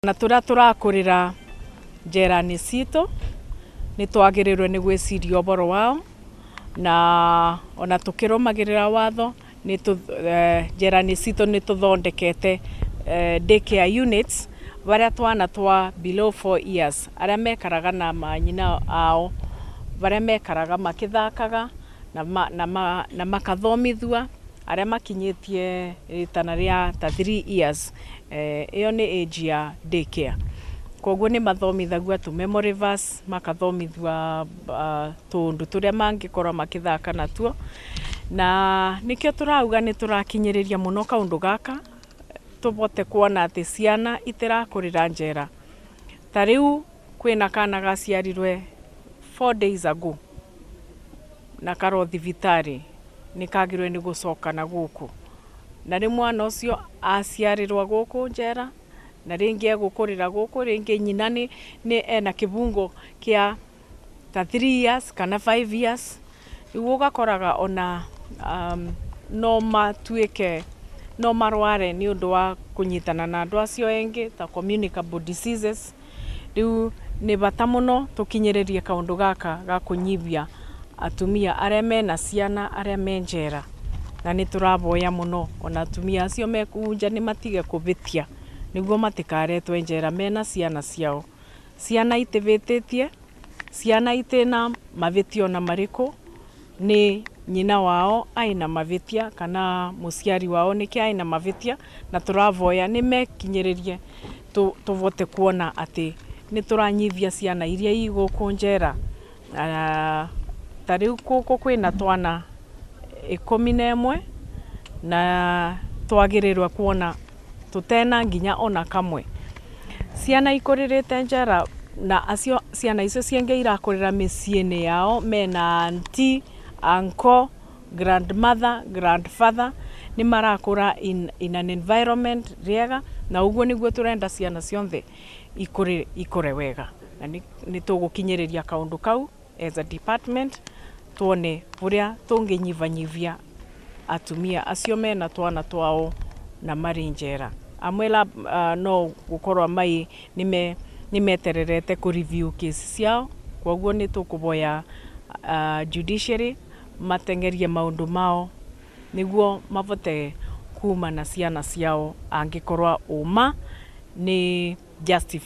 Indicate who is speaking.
Speaker 1: Na tũrĩa tũrakũrĩra njera-inĩ citũ nĩ twagĩrĩirwo nĩ gwĩciria ũboro wao, na ona tũkĩrũmagĩrĩra watho njera-inĩ citũ nĩ tũthondekete daycare units barĩa twana twa below 4 years arĩa mekaraga na manyina ao, barĩa mekaraga makĩthakaga na makathomithua arĩa makinyĩtie rĩtana rĩa ta 3 years. Ĩyo nĩ age ya daycare. Koguo nĩ mathomithagua tũ memory verse, makathomithua tũũndũ tũrĩa mangĩkorwo makĩthaka natuo, na nĩkĩo tũrauga nĩ tũrakinyĩrĩria mũno kaũndũ gaka tũbote kuona atĩ ciana itirakũrĩra njera. Ta rĩu kwĩna kana gaciarirwe 4 days ago na karo thibitarĩ, nĩ kagĩrĩirwo nĩ gũcoka na gũkũ, na rĩu mwana ũcio aciarĩrwo gũkũ njera na rĩngĩ egũkũrĩra gũkũ, rĩngĩ nyina nĩ ena kĩbungo kĩa ta 3 years kana 5 years. Rĩu ũgakoraga ona no matuĩke no marware nĩ ũndũ wa kũnyitana na andũ acio engĩ, ta communicable diseases. Rĩu nĩ bata mũno tũkinyĩrĩrie kaũndũ gaka ga kũnyibia atumia arĩa mena ciana arĩa me njera, na nĩ tũraboya mũno ona atumia acio me kũu nja nĩ matige kũbĩtia nĩguo matikaretwo njera mena ciana ciao. Ciana itibĩtĩtie, ciana itina mavĩtio ona marĩkũ, nĩ nyina wao aina mavĩtia kana mũciari wao nĩkĩ aina mavĩtia, na tũravoya nĩ mekinyĩrĩrie tũvote kuona atĩ nĩ tũranyivia ciana iria i gũkũ njera. Ta rĩu gũkũ kwĩna twana 11 na twagĩrĩirwo kuona tũtena nginya ona kamwe. Ciana ikũrĩrĩte njera na acio ciana icio ciengĩ irakũrĩra mĩciĩ-inĩ yao mena auntie, uncle, grandmother, grandfather, nĩ marakũra in an environment rĩega, na ũguo nĩguo tũrenda ciana cionthe ikũre, ikũre wega, na nĩ tũgũkinyĩrĩria kaũndũ kau as a department tuone ũrĩa tũngĩnyibanyibia atumia acio mena twana twao na marĩ njera. Amwe no gũkorwo mai nĩ metererete kũ review case ciao, koguo nĩ tũkũboya judiciary mateng'erie maũndũ mao nĩguo mabote kuma na ciana ciao angĩkorwo ũma nĩ justify.